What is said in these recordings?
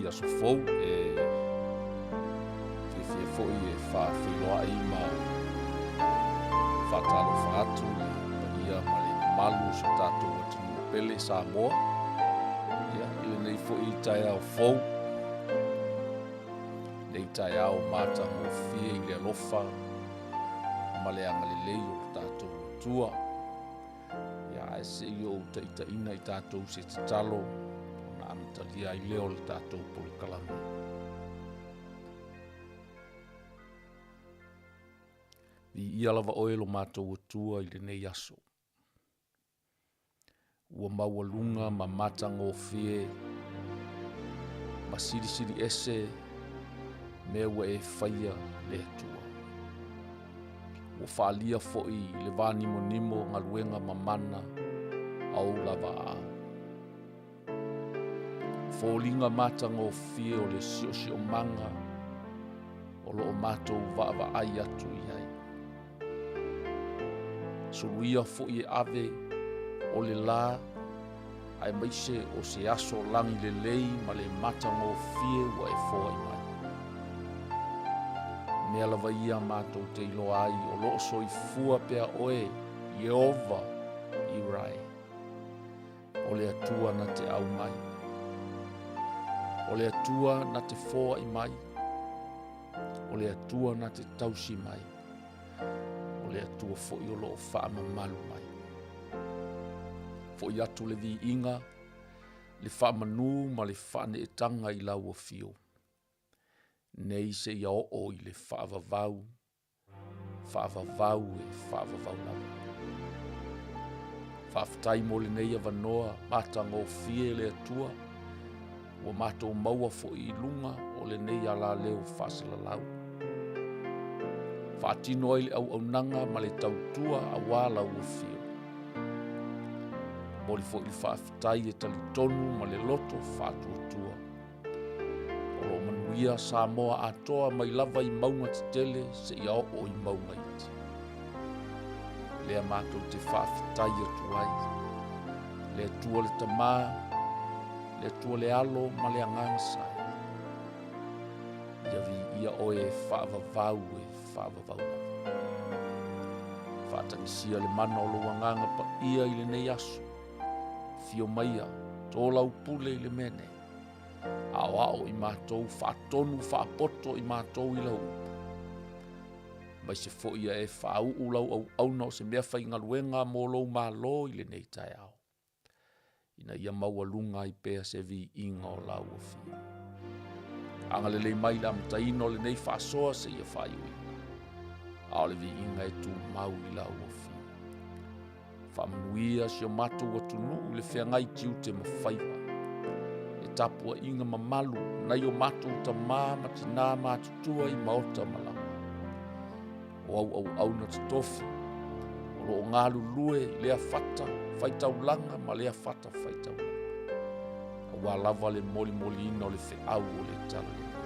lenei aso fou e fiafia foi e faafeiloai ma faatalofa atu i le paia ma le mamalu o si o tatou atunuu pele Samoa. Ia, i lenei foi taeao fou, lenei taeao matagofie i le alofa ma le agalelei o lo tatou Atua. Ia, ae se i ou taitaiina i tatou se tatalo ona amatalia ai lea o le tatou polokalame. Viia lava oe lo matou Atua i lenei aso. Ua maualuga ma matagofie ma silisili ese mea ua e faia le Atua. Ua faaalia foi i le va nimonimo galuega mamana a ou lava aao. Foliga matagofie o le siosiomaga o lo o matou vaavaai atu i ai. Suluia foi e ave o le la aemaise o se aso lagi lelei ma le matagofie ua e foai mai. Mea lava ia matou te iloa ai o lo o soifua pea oe, Ieova Irae, o le Atua na te au mai, o le Atua na te foai mai, o le Atua na te tausi mai, o le Atua foi o lo o faamamalu mai. Foi atu le viiga, le faamanu ma le faaneetaga i lau afio, nei seia oo i le faavavau, faavavau e faavavau lava. Faafetai mo lenei avanoa matagofie le Atua, ua matou maua foi i luga o lenei alaleo faasalalau. Faatino ai le auaunaga ma le tautua aua lau afio. Momoli foi le faafetai e talitonu ma le loto faatuatua. O lo o manuia Samoa atoa mai lava i mauga tetele seia oo i mauga iti. Lea matou te faafetai atu ai. Le Atua le Tama, le Atua le Alo ma le Agaga Sai. Ia viia oe e faavavau e faavavau lava. Faatagisia le mana o lou agaga paia i lenei aso. Fio maia, tō lau pule i le mea nei. Aoao i matou, faatonu faapoto i matou i lau upu. Mai se foi ia e faauu lau auauna o se mea faigaluega mo lou malo i lenei taeao. Ina ia maualuga ai pea se viiga o lau afio. Agalelei mai le amataina o lenei faasoa seia faaiuina. A o le viiga e tumau i lau afio. Faamanuia si o matou atunuu i le feagai tiute ma faiva. Le tapuaiga mamalu nai o matou tamā ma tinā matutua i maota ma lama. O au auauna totofi, o lo o galulue i lea fata faitaulaga ma lea fata faitaulaga. Aua lava le molimoliina o le feau o le Talalelei.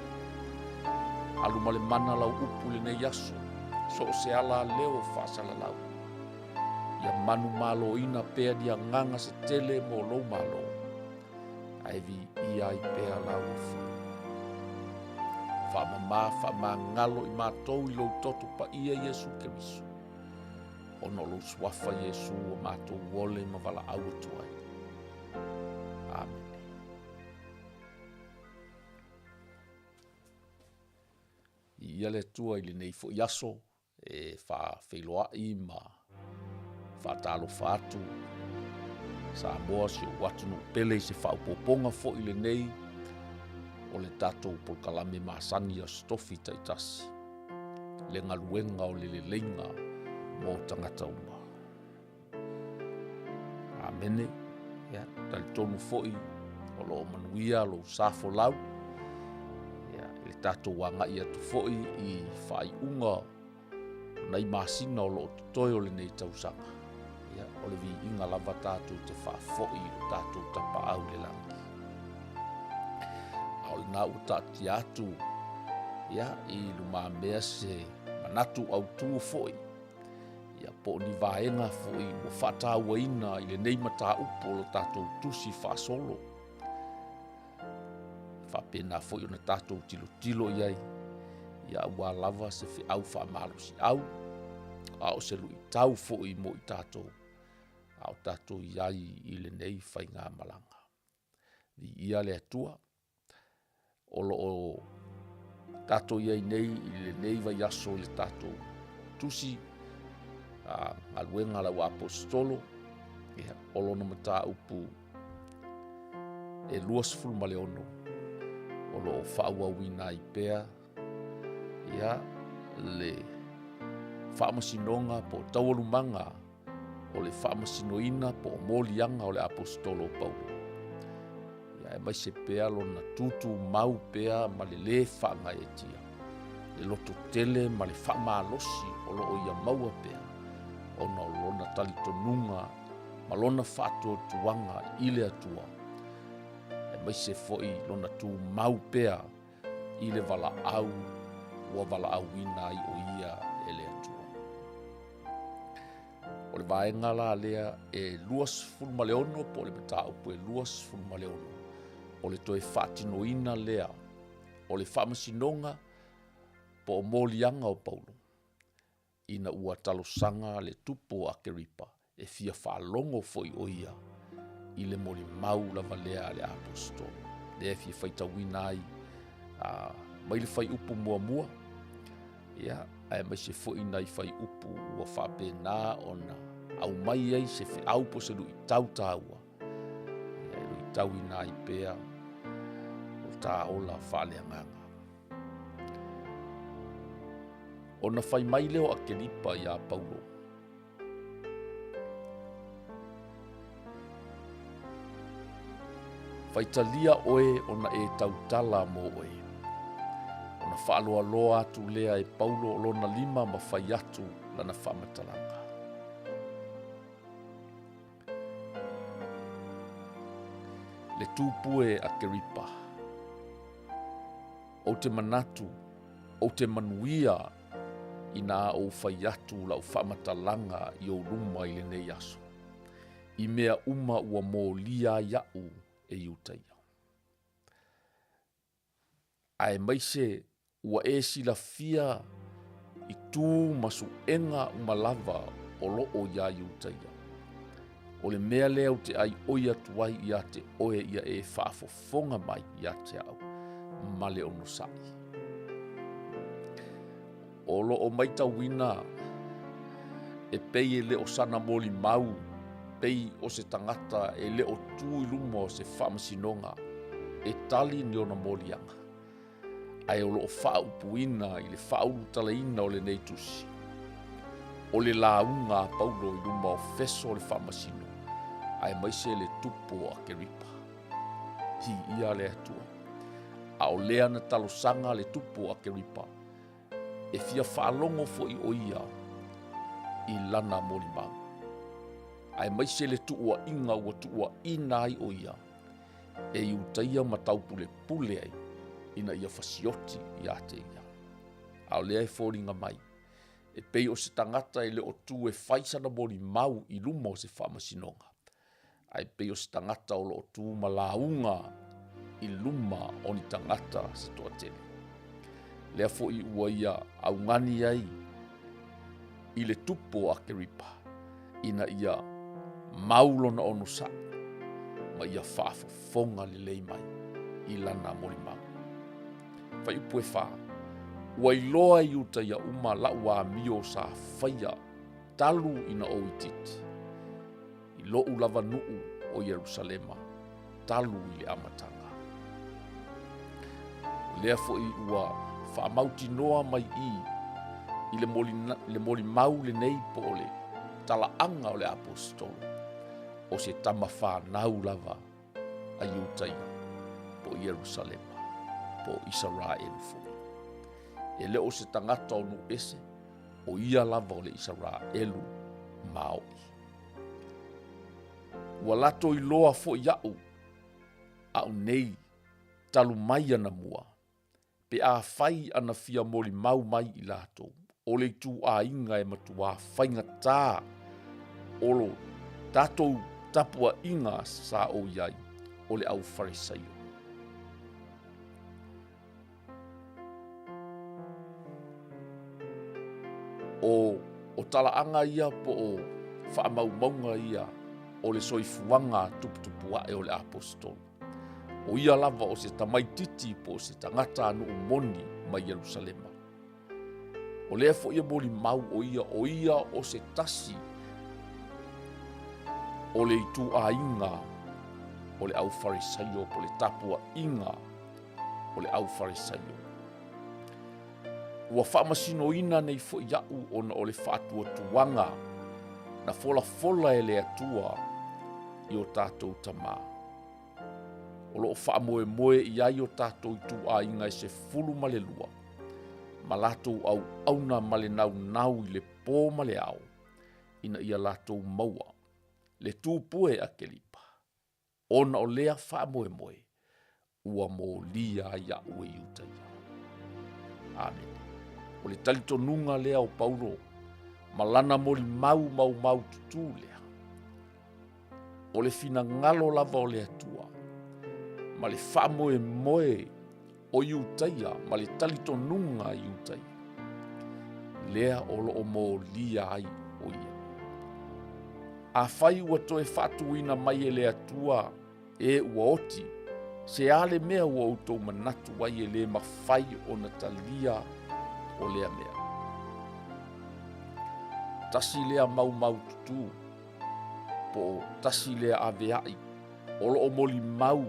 Alu ma le mana lau upu i lenei aso, so o se ala leo faasalalau. Ia manumaloina pea ni agaga se tele mo lou malo, ae viia ai pea lau afio. Faamama faamagalo i matou i lou toto paia Iesu Keriso, ona o lou suafa Iesu ua matou ole ma valaau atu ai. Amene. Viia le Atua i lenei foi aso e faafeiloai ma faatalofa atu Samoa si ou atunuu pele i se faaopoopoga foi lenei o le tatou polokalame masani Aso Tofi taitasi, le galuega o le leleiga mo tagata uma. Amene. Ia, talitonu foi o lo o manuia lou sa folau. Ia, i le tatou agai atu foi i faaiuga o nai masina o lo o totoe o lenei tausaga. Ia, o le viiga lava tatou te faafoi i lo tatou tapaau i le lagi. A o lena ua taatia atu ia, i lumamea se manatu autu foi ia po o ni vaega foi ua faatauaina i lenei mataupu o lo tatou tusi faasolo. Faapena foi ona tatou tilotilo i ai, ia aua lava se feau faamalosiau, a o se luitau foi mo i tatou, a o tatou i ai i lenei faigamalaga. Viia le Atua, o lo o tatou i ai nei i lenei vaiaso i le tatou tusi a galuega a lau aposetolo, ia, o lona mataupu e 26 o lo o faaauauina ai pea ia, le faamasinoga po o taualumaga o le faamasinoina po o moliaga o le aposetolo o Paulo. Ia, aemaise pea lona tutumau pea ma le lē faagaeetia, le lototele ma le faamalosi o lo o ia maua pea ona o lona talitonuga ma lona faatuatuaga i le Atua, aemaise foi lona tumau pea i le valaau ua valaauina ai o ia e le Atua. O le vaega la lea e 26 po o le mataupu e 26, o le toe faatinoina lea o le faamasinoga po o moliaga o Paulo ina ua talosaga le tupu o Akeripa e fia faalogo foi o ia i le molimau lava lea a le aposetolo. Lea e fia faitauina ai a, mai le fuaiupu muamua, ia, aemaise foi nai fuaiupu ua faapena ona aumai ai se feau po o se luitau taua, ia, e luitauina ai pea o ta ola faaleagaga. Ona fai mai lea o Akeripa iā Paulo, Faitalia oe ona e tautala mo oe. Ona faaloaloa atu lea e Paulo lona lima ma fai atu lana faamatalaga. Le tupu e Akeripa, ou te manatu, ou te manuia inā ou fai atu lau faamatalaga i ou luma i lenei aso, i mea uma ua molia ai aʻu e Iutaia. Aemaise ua e silafia i tu ma suʻega uma lava o lo o iā Iutaia. O le mea lea ou te ʻaiʻoi atu ai iā te oe ia e faafofoga mai iā te aʻu ma le onosai. O lo o maitauina e pei e le o sana molimau, pei o se tagata e le o tu i luma o se faamasinoga e tali ni ona moliaga, ae o lo o faaupuina i le faaulutalaina o lenei tusi, o le lauga a Paulo i luma o feso o le faamasino, aemaise le tupu o Akeripa. Viia le Atua. A o lea na talosaga le tupu o Akeripa, e fia faalogo foi o ia i lana molimau, aemaise le tuuaiga ua tuuaina ai o ia e Iutaia ma taupulepule ai ina ia fasioti iā te ia. A o lea e foliga mai, e pei o se tagata e le o tu e fai sana molimau i luma o se faamasinoga, ae pei o se tagata o lo o tu ma lauga i luma o ni tagata se toatele. Lea foi ua ia augani ai i le tupu o Akeripa ina ia mau lona onosai ma ia faafofoga lelei mai i lana molimau. Fuaiupu e 4, Ua iloa e Iutaia uma lau amio sa faia talu ina ou itiiti, i loʻu lava nuu o Ierusalema talu i le amataga. O lea foi ua faamautinoa mai i i le, moli, le molimau lenei po o le talaaga o le aposetolo, o se tama whanau lava a Iutaia po o Ierusalema po o Isaraelu foi. E le o se tagata o nuu ese, o ia lava o le Isaraelu maoʻi. Ua latou iloa foi iaʻu, aʻu nei talu mai ana mua, pe afai ana fia molimau mai i latou, o le ituaiga e matuā faigata o lo tatou tapuaiga sa ou i ai, o le au Farisaio. O talaaga ia po o faamaumauga ia o le soifuaga tuputupuae o le aposetolo. O ia lava o se tamaititi po o se tagatanuu moni mai Ierusalema. O lea foi e molimau o ia o ia o se tasi o le ituaiga o le aufarisaio po o le tapuaiga o le aufarisaio. Ua faamasinoina nei foi aʻu ona o le faatuatuaga na folafola e le Atua i o tatou tamā. O lo o faamoemoe i ai o tatou ituaiga e 12 ma latou auauna ma le naunau i le pō ma le ao ina ia latou maua le tupue a Kelipa, ona o lea faamoemoe ua molia ai au e Iutaia. Amene. O le talitonuga lea o Paulo ma lana molimau maumaututu lea, o le finagalo lava o le Atua ma le faamoemoe o Iutaia ma le talitonuga Iutaia, lea o lo o molia ai o ia. Afai ua toe faatuina mai e le Atua e ua oti, se a le mea ua outou manatu ai e le mafai ona talia o lea mea. Tasi lea maumaututu po o tasi lea aveai o lo o molimau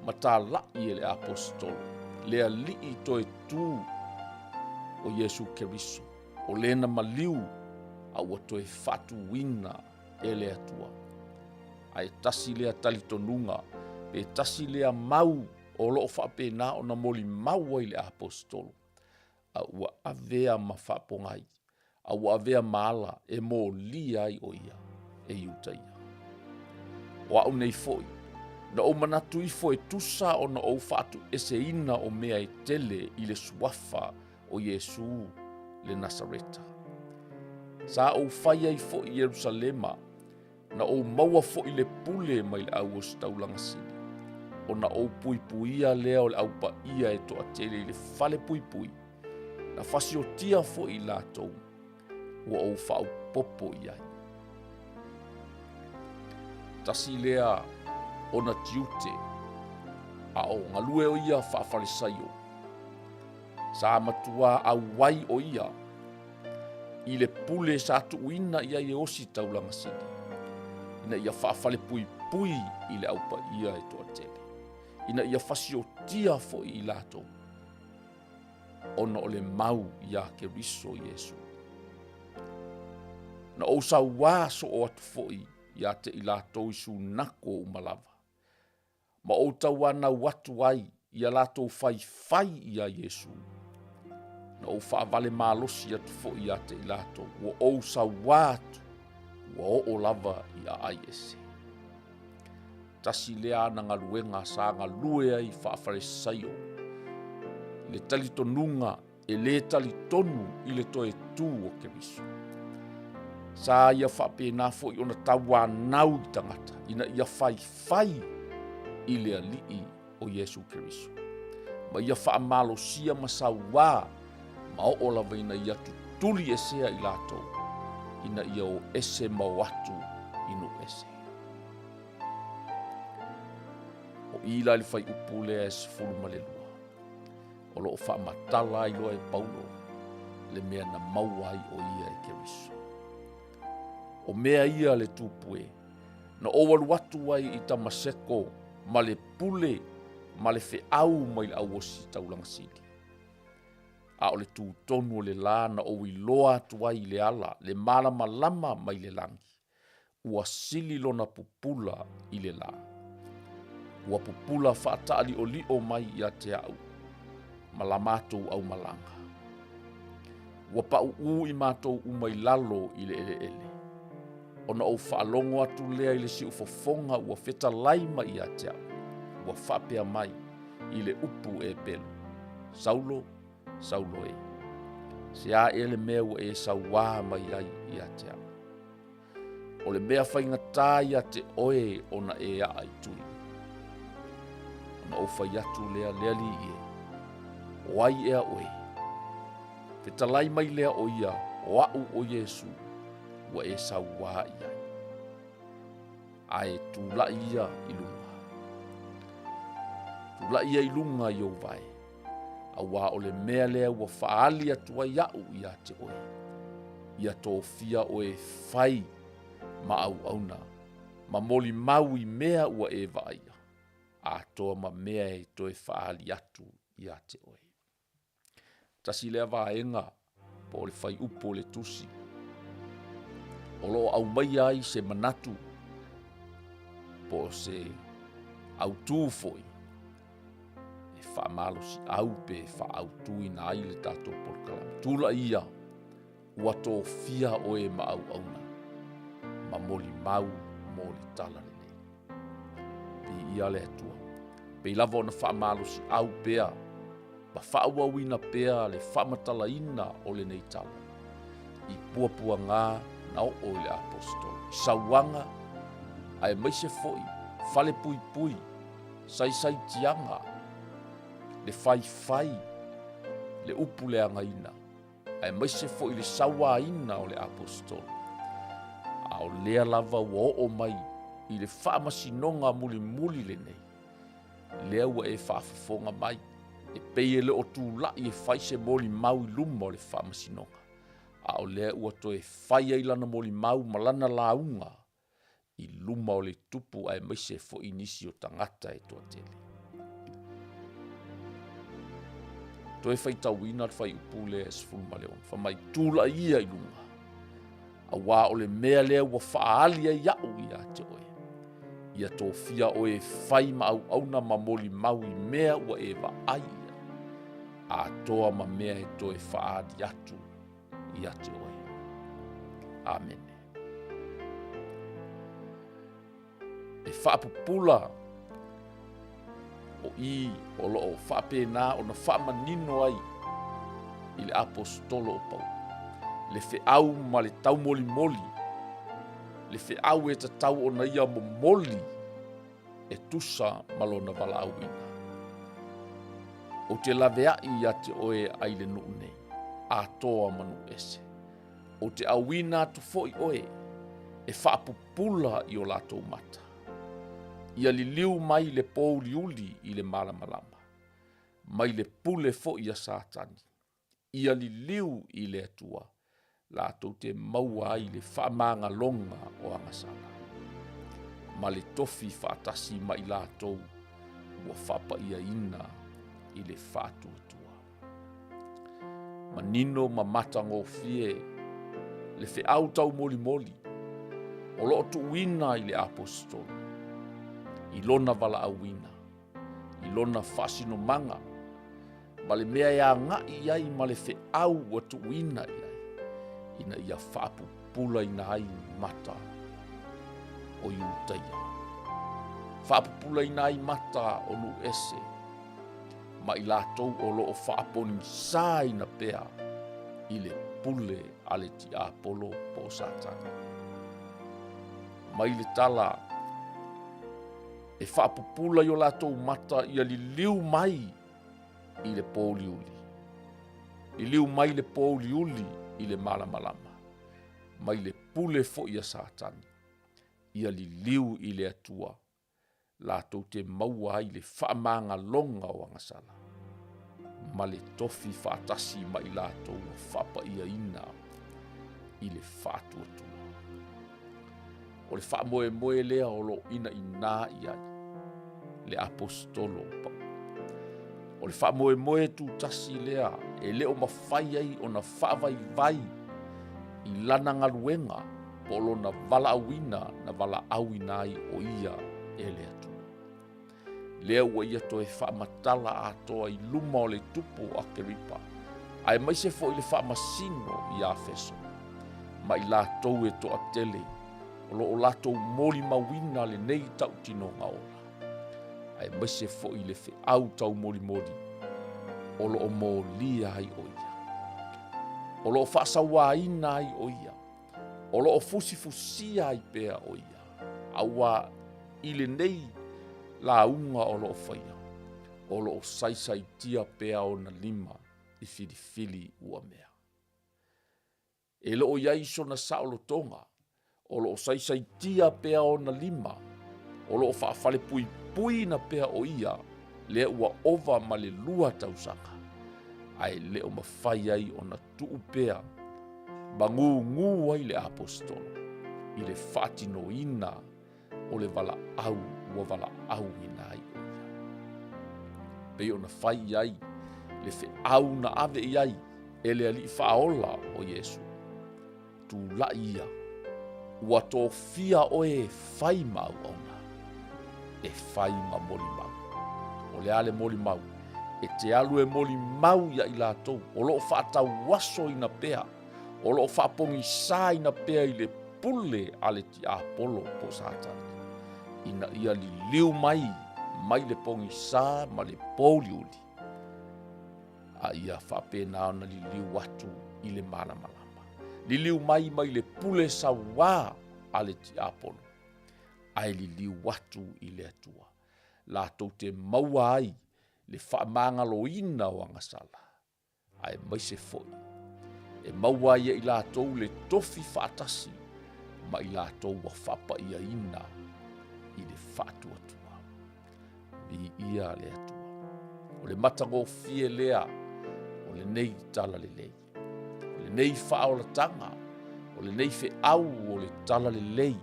ma talai e le aposetolo, le alii toe tu o Iesu Keriso, o lena maliu a ua toe faatuina e le Atua. Ae tasi lea talitonuga, pe tasi lea mau o lo o faapena ona molimau ai le aposetolo, a ua avea ma faapogai, a ua avea ma ala e molia ai o ia e Iutaia. O au nei foi, na ou manatu ifo e tusa ona ou faatueseina o mea e tele i le suafa o Iesu le Nasareta. Sa ou fai ai foi i Ierusalema, na ou maua foi le pule mai le au ositaulaga sili, ona ou puipuia lea o le aupaia e toatele i le fale puipui, na fasiotia foi i latou ua ou faaopoopo i ai. Tasi lea ona tiute, a o galue o ia faafarisaio, sa matua auai o ia i le pule sa tuuina i ai e ositaulaga sili, ina ia faafalepuipui i le aupaia e toatele, ina ia fasiotia foi i latou, ona o le mau iā Keriso Iesu. Na ou sauā soo atu foi ia te i latou i sunako uma lava, ma ou tauanau atu ai ia latou faifai iā Iesu. Na ou faavale malosi atu foi ia te i latou, ua ou sauā atu, ua oo lava i aai ese. Tasi lea ana galuega sa galue ai faafarisaio i le talitonuga e lē talitonu i le toe tu o Keriso. Sa ia faapena foi ona tauanau i tagata ina ia faifai i le Alii o Iesu Keriso, ma ia faamalosia ma sauā ma oo lava ina ia tutuli esea i latou ina ia o ese ma o atu i nuu ese. O i la i le fuaiupu lea e 12, o lo o faamatala ai loa e Paulo le mea na maua ai o ia e Keriso. O mea ia le tupue, na ou alu atu ai i Tamaseko ma le pule ma le feau mai le auosi taulaga sili. A o le tutonu o le la na ou iloa atu ai i le ala le malamalama mai le lagi, ua sili lona pupula i le lā. Ua pupula faataaliʻoliʻo mai ia te aʻu ma la matou aumalaga. Ua paʻuʻū i matou uma i lalo i le eleele. Ona ou faalogo atu lea i le siufofoga ua fetalai mai ia te aʻu, ua faapea mai i le upu Epelu, Saulo, Saulo e, se a ea le mea ua e sauā mai ai ia te aʻu? O le mea faigata ia te oe ona e aa i tui. Ona ou fai atu lea le Alii e, o ai ea oe? Fetalai mai lea o ia, O a'u ʻo Iesū, ua e sauā i ai. A e tulaʻi ia i luga. Tulaʻi ia i luga i ou wae, auā ʻo le mea lea ua faaali atu ai aʻu iā te ʻoe, ia tofia ʻoe e fai ma ʻauʻauna, ma molimau i mea ua e vaaia, atoa ma mea e toe faaali atu iā te ʻoe. Tasi lea vaega po o le fuaiupu o le tusi o loo aumaia ai se manatu po o se autū foi e faamalosiau pe faautuina ai le tatou polokalame. Tulaʻi ia ua tofia ʻoe ma ʻauʻauna ma molimau mo le Talalelei. Viia le Atua. Pei lava ona faamalosiau pea ma faaauauina pea le faamatalaina o lenei tala i puapuagā na oo i le Aposetolo, i sauaga aemaise foi falepuipui, saisaitiaga, le faifai, le upu leagaina, aemaise foi le sauaina o le Aposetolo. A o lea lava ua oo mai i le faamasinoga mulimuli lenei, lea ua e faafofoga mai, e pei e le o tulaʻi e fai se molimau i luma o le faamasinoga, a o lea ua toe fai ai lana molimau ma lana lauga i luma o le tupu aemaise foi nisi o tagata e toatele. Toe faitauina le fuaiupu lea e 16, fai mai, Tulaʻi ia i luga, auā o le mea lea ua faaali ai aʻu iā te oe, ia tofia oe e fai ma auauna ma molimau i mea ua e vaai i ai, atoa ma mea e toe faaali atu ia te oe. Amene. E faapupula o i o loo faapena ona faamanino ai i le Aposetolo o Paulo le feau ma le taumolimoli, le feau e tatau ona ia momoli e tusa ma lona valaauina. Ou te laveaʻi iā te oe ai le nuu nei, atoa ma nuu ese. Ou te ʻauina atu foi ʻoe e faapupula i o latou mata. Ia liliu mai le pōuliuli i le malamalama, mai le pule foi a Satani. Ia liliu i le Atua, latou te maua ai le faamagaloga o agasala, ma le tofi faatasi ma i latou ua faapaiaina i le faatuatua. Manino ma matagofie le feau taumolimoli o loo tuuina i le Aposetolo i lona valaauina, i lona faasinomaga, ma le mea e agai i ai ma le feau ua tuuina i ai, ina ia faapupulaina ai mata o Iutaia, faapupulaina ai mata o nuu ese, ma i latou o lo o faaponisāina pea i le pule a le tiapolo po o Satani. Mai le tala e faapupula i o latou mata ia liliu mai i le pōuliuli. Liliu mai le pōuliuli i le malamalama, mai le pule foi a Satani, ia liliu i le Atua latou te maua ai le faamagaloga o agasala, ma le tofi faatasi ma i latou ua faapaiaina i le faatuatua. O le faamoemoe lea o lo o inaina i ai le Aposetolo o Paulo. O le faamoemoe tutasi lea e le o mafai ai ona faavaivai i lana galuega po o lona valaauina na valaauina ai o ia e le Atua. Lea ua ia toe faamatala atoa i luma o le tupu o Akeripa, aemaise foi le faamasino iā Feso, ma i latou e toatele o lo o latou molimauina lenei tautinoga ola, aemaise foi le feau taumolimoli o lo o molia ai o ia, o lo o faasauaina ai o ia, o lo o fusifusia ai pea o ia, auā i lenei lauga o lo o faia, o lo o saisaitia pea ona lima i filifili ua mea. E le o i ai sona saolotoga, o lo o saisaitia pea ona lima, o lo o faafalepuipuina pea o ia lea ua ova ma le 2 tausaga, ae le o mafai ai ona tuu pea ma gūgū ai le aposetolo i le faatinoina o le valaau ua valaauina ai o ia. Pei ona fai i ai le feau na ave i ai e le Alii Faaola o Iesu. Tulai ia, ua tofia oe e fai ma auauna, e fai ma molimau. O le a le molimau? E te alu e molimau ia i latou o lo o faatauasoina pea, o lo o faapogisaina pea i le pule a le tiapolo po o Satani, ina ia liliu mai mai le pogisa ma le pouliuli, a ia faapena ona liliu atu i le malamalama. Liliu mai mai le pule sauā a le tiapolo, ae liliu atu i le Atua, latou te maua ai le faamagaloina o agasala, aemaise foi e maua ai e i latou le tofi faatasi ma i latou ua faapaiaina i le faatuatua. Viia le Atua. O le matagofie lea o lenei talalelei, o lenei faaolataga, o lenei feau o le talalelei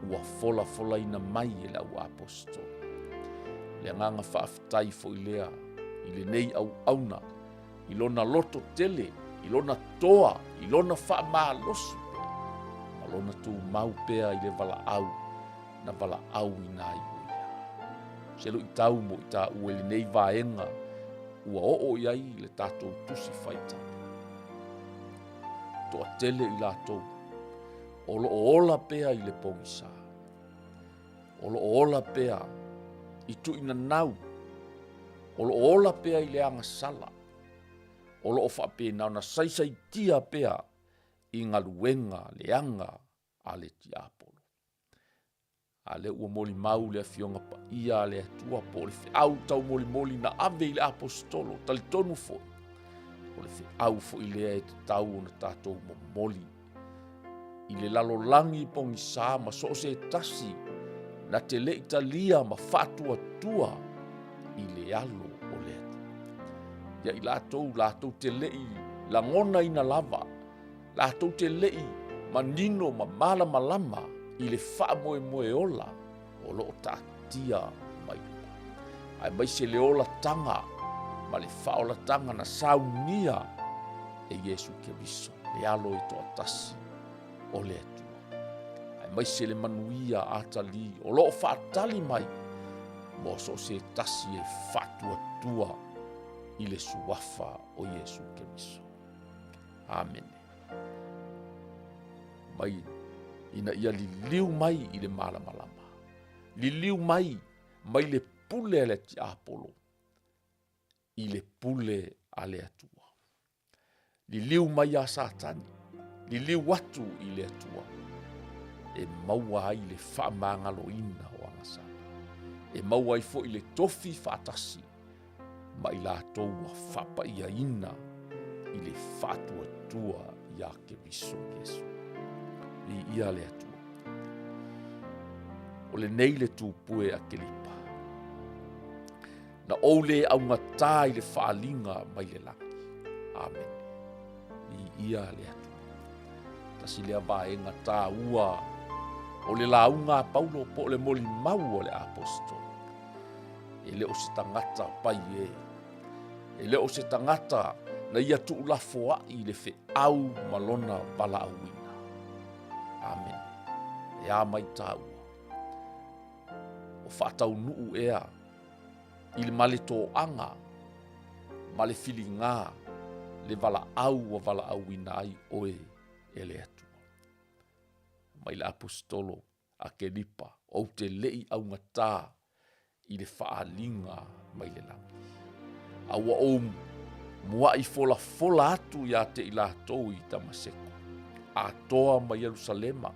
ua folafolaina mai e le au aposetolo. Le agaga faafetai foi lea i lenei auauna, i lona loto tele, i lona toa, i lona faamalosi pea, ma lona tumau pea i le valaau na valaauina ai o ia. Se luitau mo i taua i lenei vaega ua oo i ai le tatou tusi faitau. Toatele i latou o lo o ola pea i le pogisa, o lo o ola pea i tuuinanau, o lo o ola pea i le agasala, o lo o faapena ona saisaitia pea i galuega leaga a le tiapolo. A lea ua molimau le Afioga Paia a le Atua po o le feau taumolimoli na ave i le aposetolo, talitonu foi, o le feau foi lea e tatau ona tatou momoli i le lalolagi pogisa ma so o se tasi na te le i talia ma faatuatua i le alo o le Atua. Ia i latou, latou te le i lagonaina lava latou te le i manino ma malamalama i le faamoemoe ola o lo o taatia mai luma, aemaise le olataga ma le faaolataga na saunia e Iesu Keriso, le alo e toatasi o le Atua, aemaise le manuia atalii o lo o faatali mai mo so o se tasi e faatuatua i le suafa o Iesu Keriso. Amene. Mai ina ia liliu mai i le malamalama, liliu mai mai le pule a le tiapolo i le pule a le Atua. Liliu mai iā Satani, liliu atu i le Atua, e maua ai le faamagaloina o agasala, e maua ai foi le tofi faatasi ma i latou ua faapaiaina i le faatuatua iā Keriso Iesu. Viia le Atua. O lenei le tupue a Kelipa. Na ou le augatā i le faaliga mai le lagi. Amene. Viia le Atua. Tasi lea vaega tāua o le lauga a Paulo po o le molimau a le aposetolo. E le o se tagata pai e. E le o se tagata na ia tuulafoai i le feau ma lona valaauina. Amene. E a mai tāua. O faataunuu ea i le ma le toaga ma le filigā le valaau ua valaauina ai oe e le Atua. Mai le aposetolo Akelipa, ou te le i augatā i le faaaliga mai le lagi. A ua ou muaʻi folafola atu iā te i latou i Tamaseko, atoa ma Ierusalema,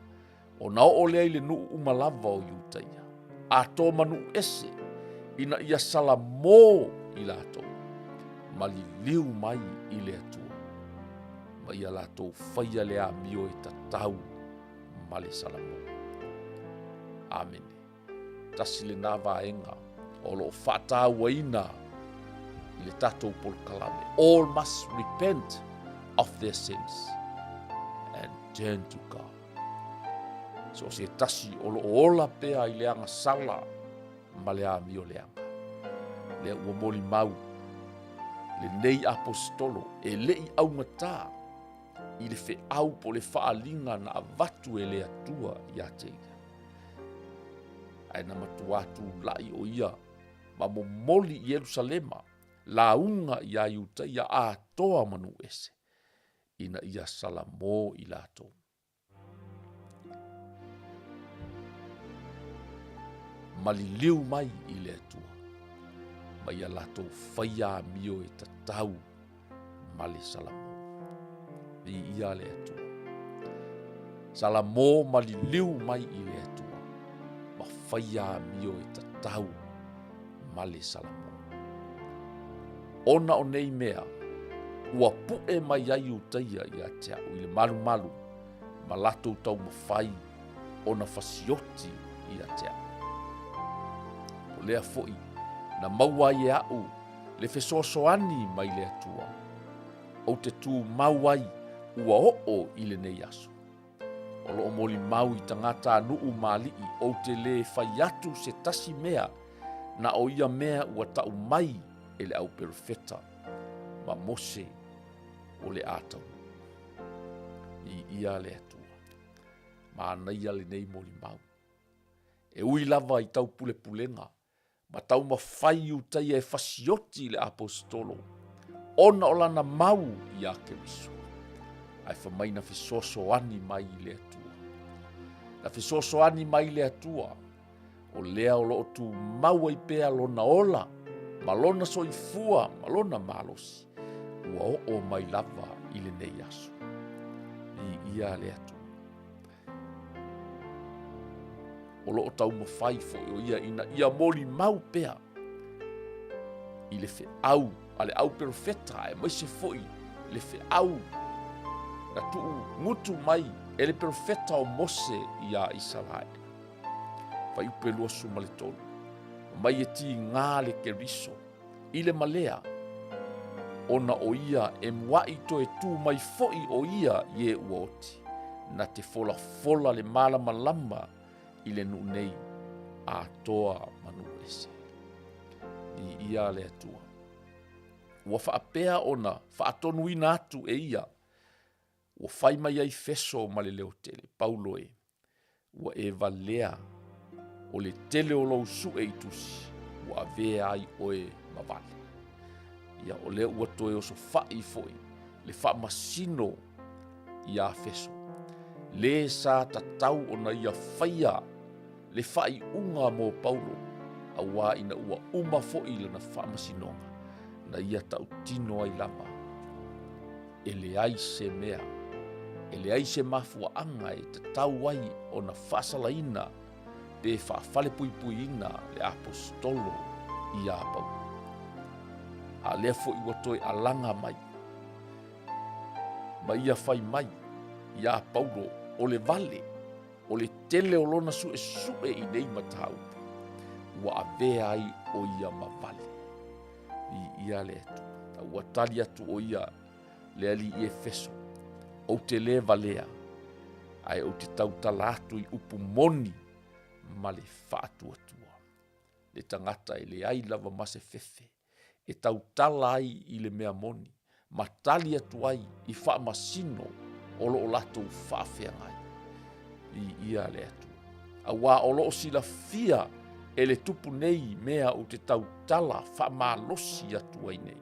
ona oo lea i le nuu uma lava o Iutaia, atoa ma nuu ese, ina ia salamō i latou, ma liliu mai i le Atua. Ma ia latou faia le amio e tatau ma le Salamo. Amene. Tasi lena vaega o lo o faatauaina i le tatou polokalame. All must repent of their sins and turn to God. So se tasi o lo o ola pea i le agasala ma le amio leaga. Lea ua molimau lenei aposetolo e le i augatā i le feau po o le faaaliga na avatu e le Atua ia te ia. Ae na matuā tulai o ia ma momoli i Ierusalema lauga iā Iutaia atoa ma nuu ese, ina ia salamo i latou. Maliliu mai i le Atua, ma ia latou faia amio e tatau ma le Salamo. Viia le Atua. Salamo maliliu mai i le Atua, ma faia amio e tatau ma le Salamo. Ona o nei mea, ua puʻe mai ai Iutaia ia te aʻu i le malumalu ma latou taumafai ona fasioti ia te aʻu. O lea foi na maua ai e aʻu le fesoasoani mai le Atua, ou te tumau ai ua oo i lenei aso. O loo molimau i tagata a nuu ma alii ou te le fai atu se tasi mea na o ia mea ua tau mai e le au perofeta ma Mose o le a taunuu. Viia le Atua. Manaia lenei molimau. E ui lava i taupulepulega ma taumafai Iutaia e fasioti i le aposetolo ona o lana mau iā Keriso. Ae fai mai na fesoasoani mai i le Atua. Na fesoasoani mai le Atua, o lea o loo tumau ai pea lona ola ma lona soifua ma lona malosi, ua oo mai lava i lenei aso. Viia le Atua. O loo taumafai foi o ia ina ia molimau pea i le feau a le au perofeta aemaise foi le feau na tuu gutu mai e le perofeta o Mose iā Isaraele. Fuaiupe 23. Mai e tigā le Keriso i le malea, ona o ia e muaʻi toe tū mai foi o ia i e ua oti, na te folafola le malamalama i le nuu nei atoa ma nuu ese. Viia le Atua. Ua faapea ona faatonuina atu e ia, ua fai mai ai Feso ma le leo tele, Paulo e, Ua e valea o le tele o lou suʻe i tusi, ua avea ai oe ma vale. Ia, o lea ua toe osofaʻi foi le faamasino iā Feso, lē sa tatau ona ia faia le faaiuga mo Paulo, auā ina ua uma foi lana faamasinoga, na ia tautino ai lava. E leai se mea, e leai se mafuaaga e tatau ai ona faasalaina pe faafalepuipuiina le Aposetolo iā Paulo. A lea foi ua toe alaga mai, ma ia fai mai iā Paulo o le vale, o le tele o lona suʻesuʻe i nei mataupu, ua avea ai o ia ma vale. Viia le Atua. A ua tali atu o ia le alii Efeso, ou te lē valea, ae ou te tautala atu i upu moni ma le faatuatua. Le tagata e leai lava ma se fefe e tautala ai i le mea moni, ma tali atu ai i faamasino o lo o latou faafeagai. Viia le Atua. Auā o lo o silafia e le tupu nei mea ou te tautala faamalosi atu ai nei.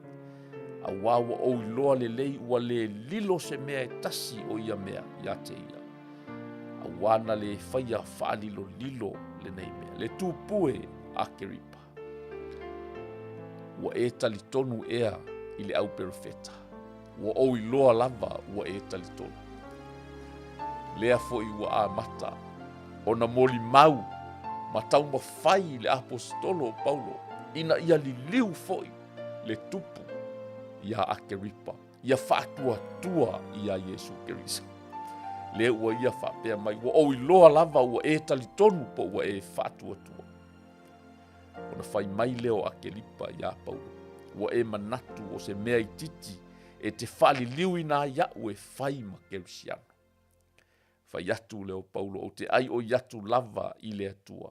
Auā ua ou iloa lelei ua le lilo se mea e tasi o ia mea ia te ia. Auā na le faia faalilolilo lenei mea. Le tupu e Akeripa. Ua e talitonu ea i le au perofeta. Ua ou iloa lava ua e talitonu. Lea foi ua amata ona molimau ma taumafai le aposetolo o Paulo ina ia liliu foi le tupu iā Akeripa. Ia faatuatua iā Iesu Keriso. Lea ua ia faapea mai, ua ou iloa lava ua e talitonu po ua e faatuatua. Ona fai mai lea o Akeripa iā Paulo, ua e manatu o se mea itiiti e te faaliliuina ai aʻu e fai ma Kerisiano. Fai atu lea o Paulo, ou te ʻai ʻoi atu lava i le Atua,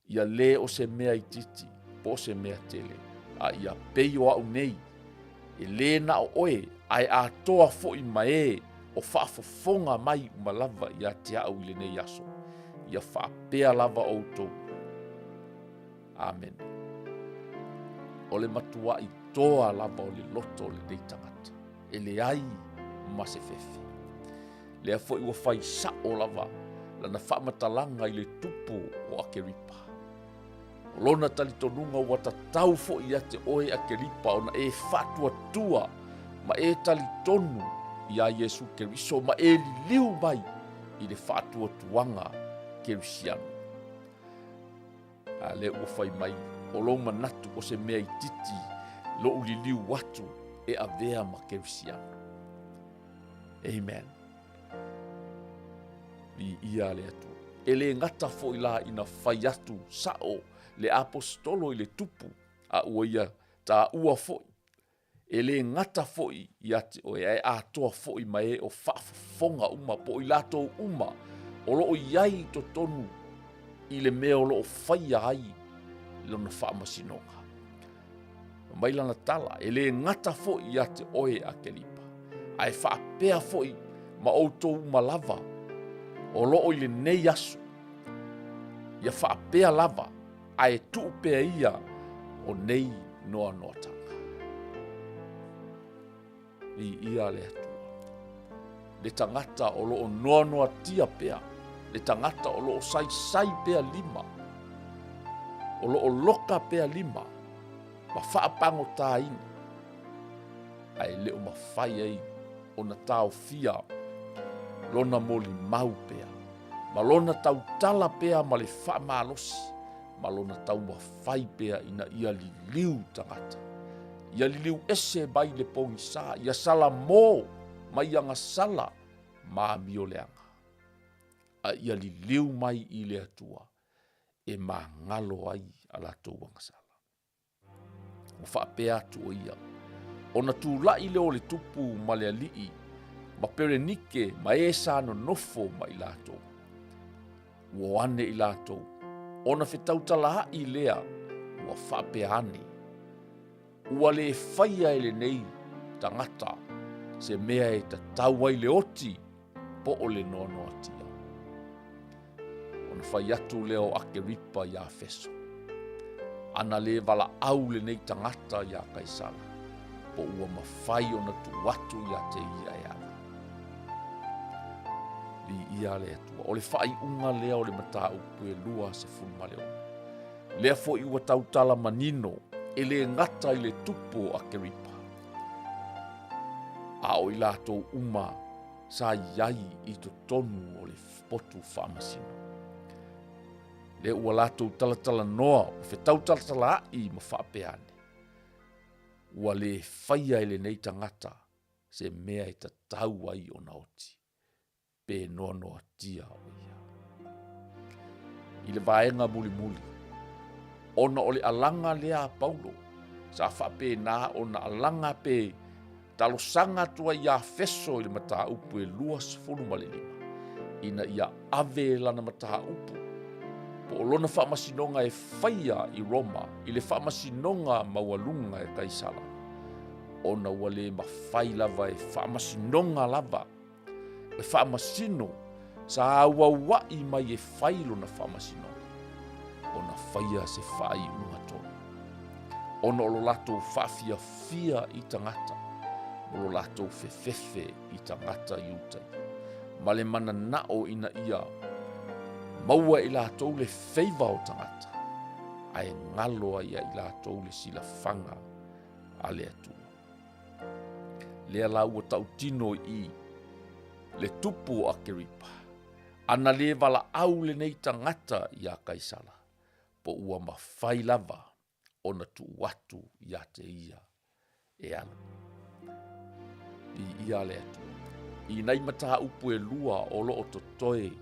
ia lē o se mea itiiti po o se mea tele, a ia pei o aʻu nei, e lē na o ʻoe, ae atoa foʻi ma ē o faafofoga mai uma lava ia te aʻu i lenei aso, ia faapea lava ʻoutou. Amene. O le matuaʻi toa lava o le loto o lenei tagata, e leai ma se fefe. Lea foi ua fai saʻo lava lana faamatalaga i le tupu o Akeripa. O lona talitonuga ua tatau foi ia te oe Akeripa ona e faatuatua ma e talitonu iā Iesu Keriso ma e liliu mai i le faatuatuaga Kerisiano. A lea ua fai mai, o lou manatu o se mea itiiti loʻu liliu atu e avea ma Kerisiano. Amen. Viia le Atua. E lē gata foi la ina fai atu saʻo le aposetolo i le tupu, a ua ia taua foi, e lē gata foi ia te oe, ae atoa foi ma e o faafofoga uma po o i latou uma o loo i ai i totonu i le mea o loo faia ai lona faamasinoga. Mai lana tala, e lē gata foi ia te oe Akeripa, ae faapea foi ma outou uma lava o loo i lenei aso. Ia faapea lava, ae tuu pea ia o nei noanoatanga. Viia le Atua. Le tagata o loo noanoatia pea, le tagata o loo saisai pea lima, o loo loka pea lima, ma faapagotāina, ae le o mafai ai ona taofia lona molimau pea, ma lona tautala pea ma le faamalosi, ma lona taumafai pea ina ia liliu tagata. Ia liliu ese mai le pogisa, ia salamō mai agasala ma amioleaga, a ia liliu mai i le Atua e magalo ai a latou agasala. Ua faapea atu ʻo ia, ona tulaʻi lea o le tupu ma le aliʻi, ma Perenike ma e sa nonofo ma i latou. Ua o ane i latou, ona fetautalaʻi lea ua faapea ane, ua lē faia e lenei tagata se mea e tatau ai le oti po o le noanoatia. Ona fai atu lea o Akeripa iā Feso, Ana lē valaau lenei tagata iā Kaisara, po ua mafai ona tuu atu ia te ia e ala. Viia le Atua. O le faaiuga lea o le mataupu e 26. Lea foi ua tautala manino e lē gata i le tupu o Akeripa, a o i latou uma sa i ai i totonu o le potu faamasino. Lea ua latou talatalanoa ua fetautalatalaʻi ma faapea ane, ua lē faia e lenei tagata se mea e tatau ai ona oti, pe noanoatia o ia. I le vaega mulimuli, ona o le alaga lea a Paulo, sa faapena ona alaga pe talosaga atu ai iā Feso i le mataupu e 25, ina ia ave lana mataupu po o lona faamasinoga e faia i Roma i le faamasinoga maualuga e Kaisara, ona ua lē mafai lava e faamasinoga lava e faamasino sa auauaʻi mai e fai lona faamasinoga ona faia se faaiuga tonu ona o lo latou faafiafia i tagata ma lo latou fefefe i tagata Iutaia ma le mananao ina ia maua e i latou le feiva o tagata ae galo ai ia i latou le silafaga a le Atua. Lea la ua tautino i i le tupu o Akeripa, ana lē valaau lenei tagata iā Kaisara, po ua mafai lava ona tuu atu ia te ia e alu. Viia le Atua. I nai mataupu e lua o loo totoe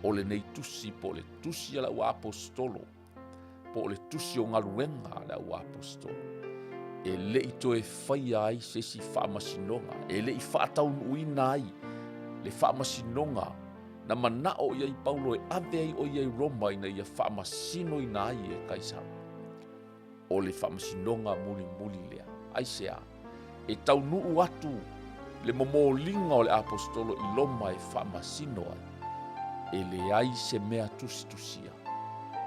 o lenei tusi po o le tusi a le auaposetolo po o le tusi o galuega a le auaposetolo, e le i toe faia ai se isi faamasinoga, e le i faataunuuina ai le faamasinoga na manao i ai Paulo e ave ai o ia i Roma ina ia faamasinoina ai e Kaisara. O le faamasinoga mulimuli lea. Aisea? E taunuu atu le momoliga o le aposetolo i Loma e faamasino ai, e leai se mea tusitusia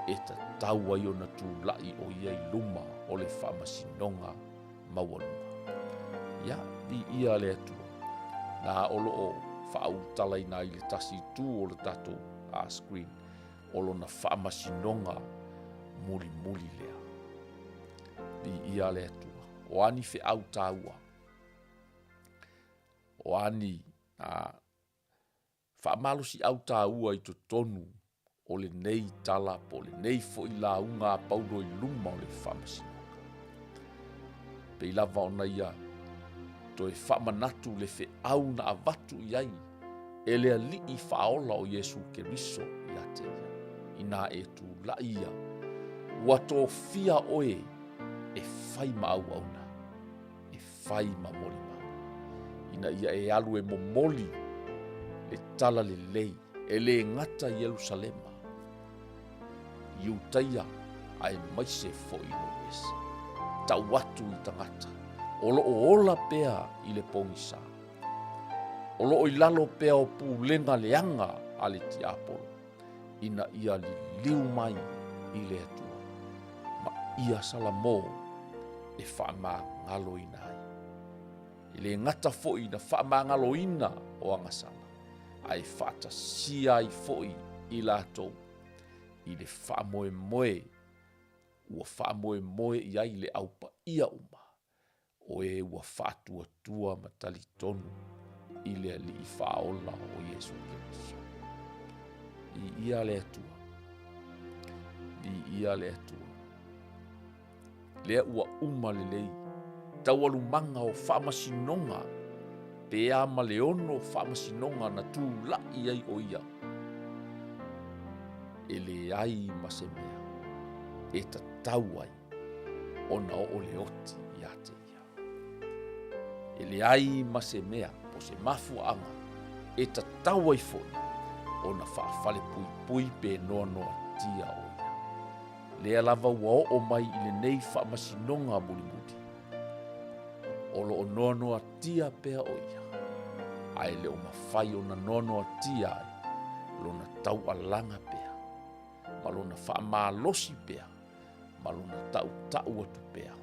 e tatau ai ona tulai o ia i luma o le faamasinoga maualuga. Ia, viia le Atua, na o lo o faaulutalaina ai le tasi itu o le tatou screen, o lona faamasinoga mulimuli lea. Viia le Atua. O a ni feau taua, o a ni faamalosiau taua i totonu o lenei tala po o lenei foi lauga a Paulo i luma o le faamasinoga. Pei lava ona ia toe faamanatu le feau na avatu i ai e le Alii Faaola o Iesu Keriso ia te ia, inā e tulai ia, ua tofia oe e fai ma auauna, e fai ma molimau, ina ia e alu e momoli le tala lelei e le gata i Ierusalema, Iutaia aemaise foi nuu ese. Tau atu i tagata o lo o ola pea i le pogisa, o lo o i lalo pea o pulega leaga a le tiapolo, ina ia liliu mai i le Atua ma ia Salamo e faamagaloina ai. E le gata foi ina faamagaloina o agasala, ae faatasia ai foi i latou i le faamoemoe ua faamoemoe i ai le au paia uma o e ua faatuatua ma talitonu i le Alii Faaola o Iesu Keriso. Viia le Atua, viia le Atua. Lea ua uma lelei taualumaga o faamasinoga pe a ma le ono faamasinoga na tulai ai o ia, e leai ma se mea e tatau ai ona oo le oti ia te ia. E leai ma se mea po se mafuaaga e tatau ai foi ona faafalepuipui pe noanoatia o ia. Lea lava ua oo mai i lenei faamasinoga mulimuli, o lo o noanoatia pea o ia, ae le o mafai ona noanoatia ai lona taualaga pea, ma lona faamalosi pea, ma lona tautau atu pea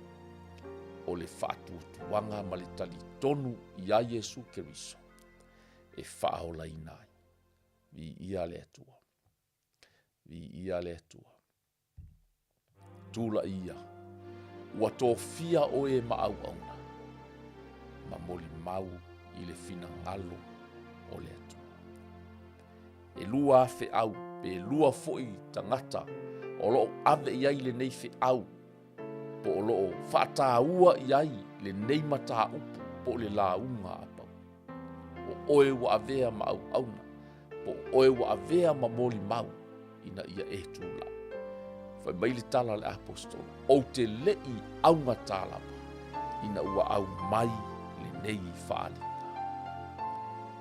o le faatuatuaga ma le talitonu iā Iesu Keriso e faaolaina ai. Viia le Atua. Viia le Atua. Tulai ia, ua tofia oe ma auauna, ma molimau i le finagalo o le Atua. E lua feau, pe lua foi tagata o lo o ave i ai lenei feau, po o lo o faataua i ai lenei mataupu po o le lauga a Paulo. O oe ua avea ma auauna, po o oe ua avea ma molimau ina ia e tulai. Fai mai le tala a le aposetolo, ou te le i augata lava ina ua aumai lenei faaaliga.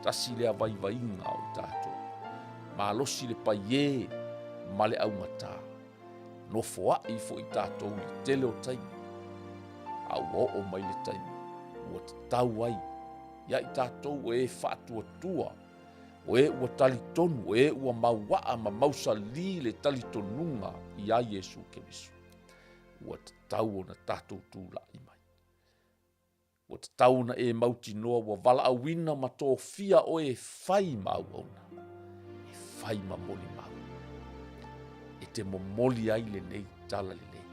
Tasi lea vaivaiga o i tatou, malosi le paiē ma le augata, nofoai foi tatou i le tele o taimi, a ua oo mai le taimi ua tatau ai ia i tatou o e faatuatua, o e ua talitonu, o e ua mauaa ma mausali le talitonuga iā Iesu Keriso, ua tatau ona tatou tulai mai. Ua tatau ona e mautinoa ua valaauina ma tofia oe e fai ma auauna, e fai ma molimau, e te momoli ai lenei tala lelei,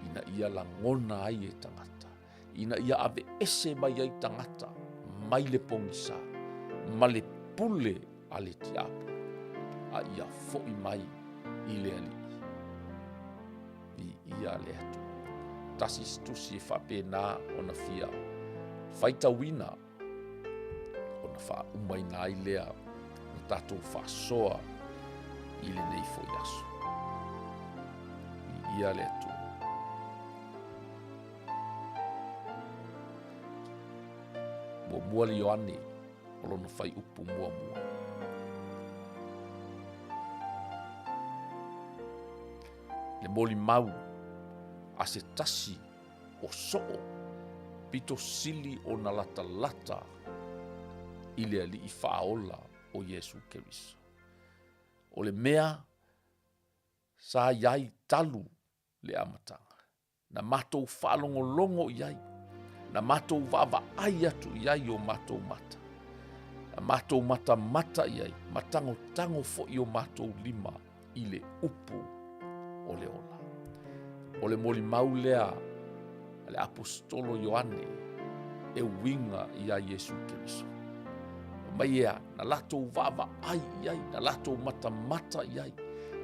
ina ia lagona ai e tagata, ina ia aveese mai ai tagata mai le pogisa ma le pule a le tiapolo, a ia foi mai i le Alii. Viia le Atua. Tasi isi tusi e faapena ona fia Faitauina ona faaumaina ai lea na tatou faasoa i lenei foi aso. Viia le Atua. Muamua le Ioane o lona fuaiupu muamua. Le molimau a se tasi o soo pito sili ona latalata i le Alii Faaola o Iesu Keriso. O le mea sa i ai talu le amataga, na matou faalogologo i ai, na matou vaavaai atu i ai i o matou mata, na matou matamata i ai, ma tagotago foi i o matou lima i le upu o le ola. O le molimau lea a le Aposetolo Ioane e uiga iā Iesu Keriso. Fai mai ea, na latou vaavaai i ai, na latou matamata i ai,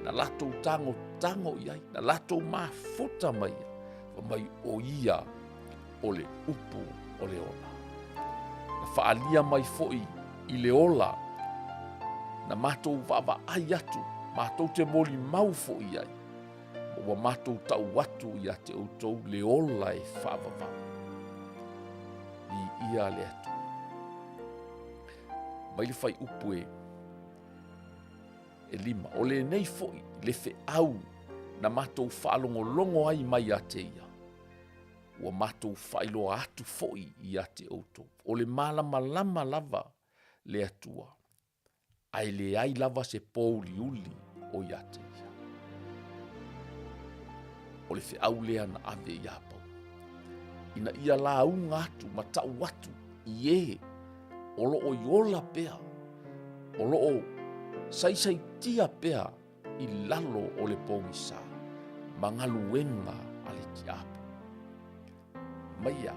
na latou tagotago i ai, na latou mafuta mai ia, fai mai o ia o le upu o le ola. Na faaalia mai foi i le ola, na matou vaavaai atu, matou te molimau foi i ai, ma ua matou tau atu ia te outou le ola e faavavau. Viia le Atua. Mai le fuaiupu e e lima. O lenei foi le feau na matou faalogologo ai mai ia te ia, ua matou faailoa atu foi ia te outou. O le malamalama lava le Atua, ae leai lava se pouliuli o ia te ia. O le feau lea na ave iā Paulo, ina ia lauga atu ma tau atu i e o lo o i ola pea, o lo o saisaitia pea i lalo o le pogisa ma galuega a le tiapo. Mai ia,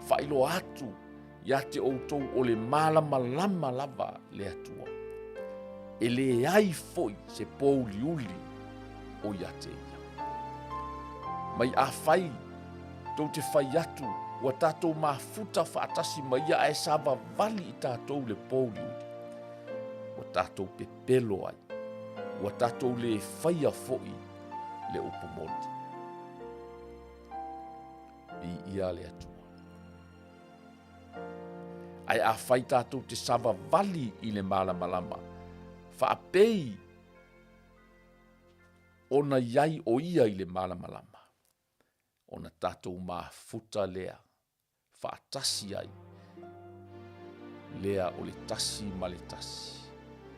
faailoa atu ia te outou o le malamalama lava le Atua. E leai foi se pouliuli o ia te ia. Mai afai tou te fai atu ua tatou mafuta faatasi ma ia ae savavali i tatou le pouliuli, ua tatou pepelo ai, ua tatou le faia foi le upu moni. Viia le Atua. Ae afai tatou te savavali i le malamalama, faapei ona i ai o ia i le malamalama, ona tatou mafuta lea faatasi ai lea o le tasi ma le tasi.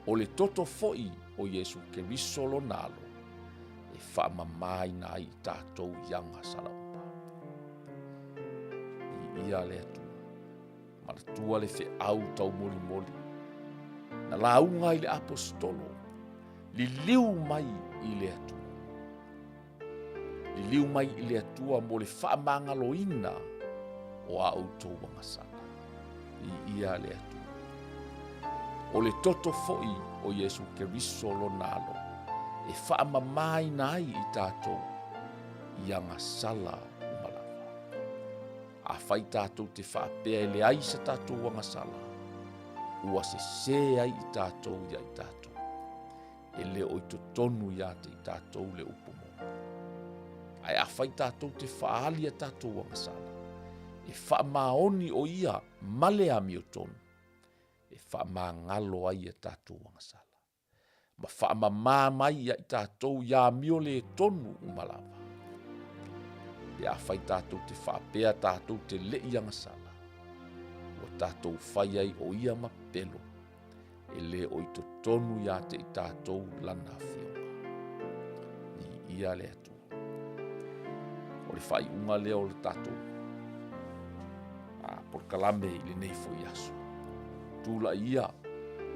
O le toto foi o Iesu Keriso lona alo e faamamaina ai i tatou i agasala uma. Viia le Atua. Manatua le feau taumolimoli na lauga ai le Aposetolo, liliu mai i le Atua. Liliu mai i le Atua mo le faamagaloina o a outou agasala. Viia le Atua. O le toto foi o Iesu Keriso lona alo e faamamaina ai i tatou i agasala uma lava. Afai tatou te faapea e leai se tatou agasala, ua sesē ai i tatou ia i tatou. E le o i totonu ia te i tatou le upu moni. Ae afai tatou te faaali a tatou agasala, e faamaoni o ia ma le amiotonu, e faamagalo ai a tatou agasala, ma faamama mai ia i tatou i amio le tonu uma lava. Pe afai tatou te faapea tatou te le i agasala, ua tatou fai ai o ia ma pelo, e le o i totonu ia te i tatou lana afioga. Viia le Atua. O le faaiuga lea o le tatou polokalame i lenei foi aso. Tulai ia,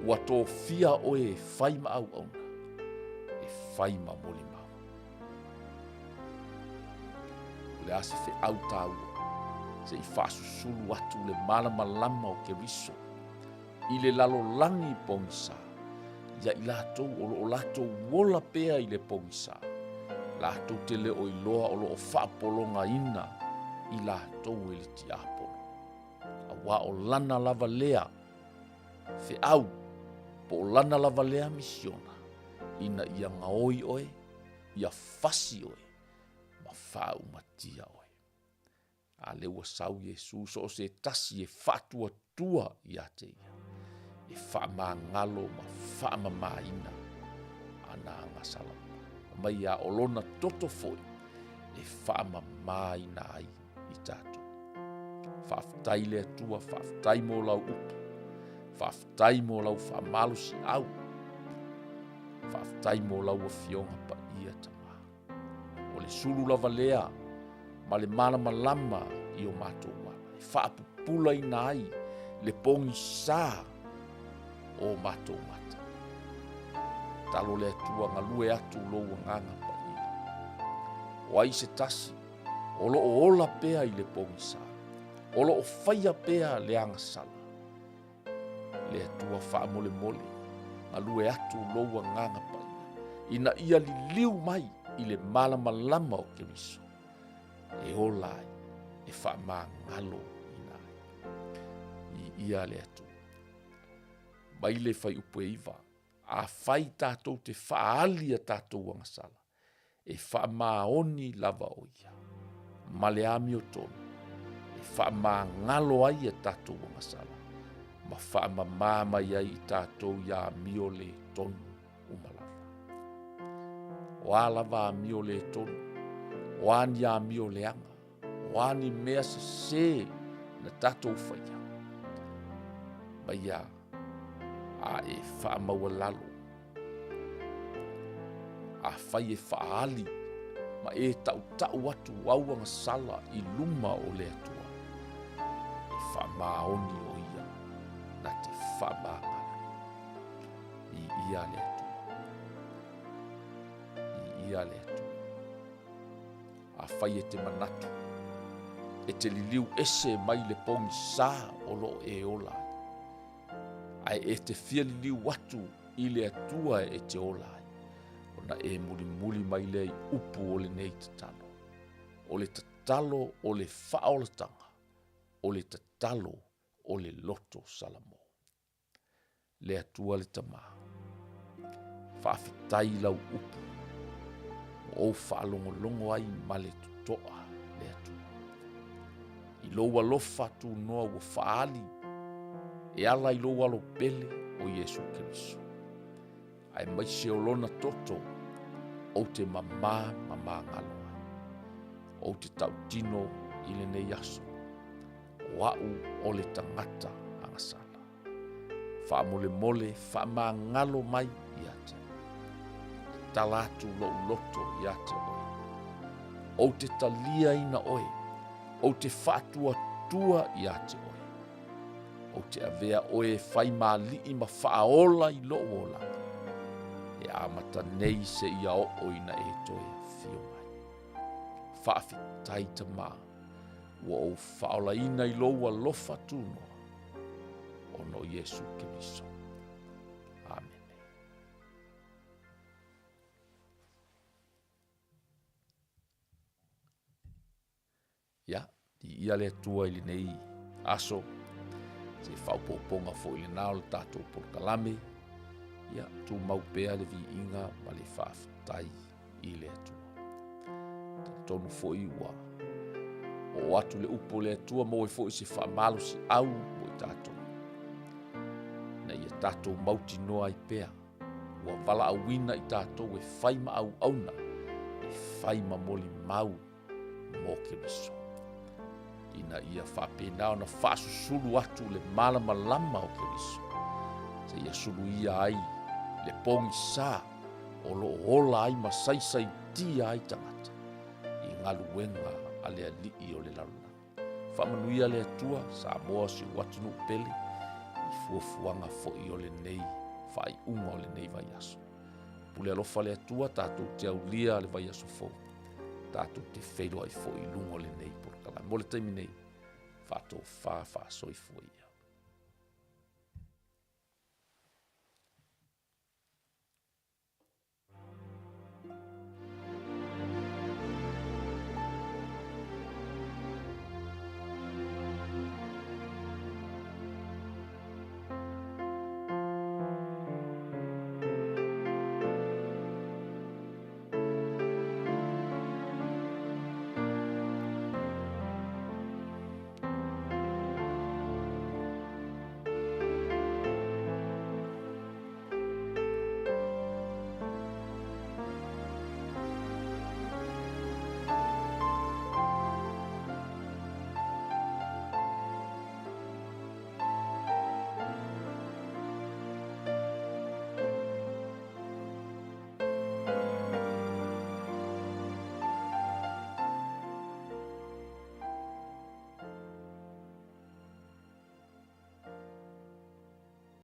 ua tofia oe e fai ma auauna, e fai ma molimau. O le a se feau taua, se i faasusulu atu le malamalama o Keriso i le lalolagi pogisa, ia i latou o lo o latou ola pea i le pogisa, latou te le o iloa o lo o faapologaina i latou e le tiapolo. Aua o lana lava lea feau, po o lana lava lea misiona, ina ia gaoi oe, ia fasi oe, ma faaumatia oe. A lea ua sau Iesu so o se tasi e faatuatua ia te ia, e faamagalo ma faamamaina ana agasala uma. Mai ia o lona toto foi e faamamaina ai i tatou. Faafetai le Atua, faafetai mo lau upu, faafetai mo lau faamalosiau, faafetai mo lau Afioga Paia Tama. O le sulu lava lea ma le malamalama i o matou ala, e faapupulaina ai le pogisa o matou mata. Talo le Atua galue atu lou agaga paia. O ai se tasi o lo o ola pea i le pogisa, o lo o faia pea le agasala, Le Atua faamolemole, galue atu lou agaga paia, ina ia liliu mai i le malamalama o Keriso, e ola ai, e faamagalo ina ai. I ia le Atua. Mai le fuaiupu e 9, afai tatou te faaali a tatou agasala, e faamaoni lava o ia, ma le amiotonu, e faamagalo ai a tatou agasala, ma faamamā mai ai i tatou i amio le tonu uma lava. O a lava amio le tonu, o a ni amio leaga, o a ni mea sesē na tatou faia, ma ia a e faamaualalo Afai e faaali ma e tautau atu au agasala i luma o le Atua, e faamaoni o ia na te faamagalo. I ia le Atua. I ia le Atua. Afai e te manatu, e te liliu ese mai le pogisa o lo o e ola ai, ae e te fia liliu atu i le Atua e te ola ai, ona e mulimuli mai lea i upu o lenei tatalo. O le tatalo o le faaolatanga, o le tatalo o le loto Salamo. Le Atua le Tama, faafetai i lau upu, ua ou faalogologo ai ma le totoa le Atua. I lou alofa tunoa ua faaali e ala i lou alo pele o Iesu Keriso. Aemaise o lona toto ou te mamā ma magalo ai. Ou te tautino i lenei aso, o a'u o le tagata agasala. Faamolemole faamagalo mai ia te au. Tatala atu lou loto ia te oe. Ou te taliaina oe, ou te faatuatua ia te oe. Ou te avea oe e fai ma alii ma faaola i lou olaga. E amata nei seia oo ina e toe afio mai. Faafetai Tama, ua ou faaolaina i lou alofa tunoa, ona o Iesu Keriso. Amene. Ia, viia le Atua i lenei aso, se faaopoopoga foi lena o le tatou polokalame. Ia, tumau pea le viiga ma le faafetai i le Atua. Talitonu foi ua oo atu le upu o le Atua, maua ai foi se faamalosiau mo i tatou, ina ia tatou mautinoa ai pea ua valaauina i tatou e fai ma auauna, e fai ma molimau mo Keriso, ina ia faapena ona faasusulu atu le malamalama o Keriso, seia suluia ai le pogisa o lo o ola ai ma saisaitia ai tagata i galuega a le Alii o le lalolagi. Faamanuia le Atua, Samoa si ou atunuu pele, i fuafuaga foi o lenei faaiuga o lenei vaiaso. Pule alofa le Atua, tatou te aulia le vaiaso fou, tatou te feiloai foi i luga o lenei polokalame. Mo le taimi nei, faatofa faasoifua ia.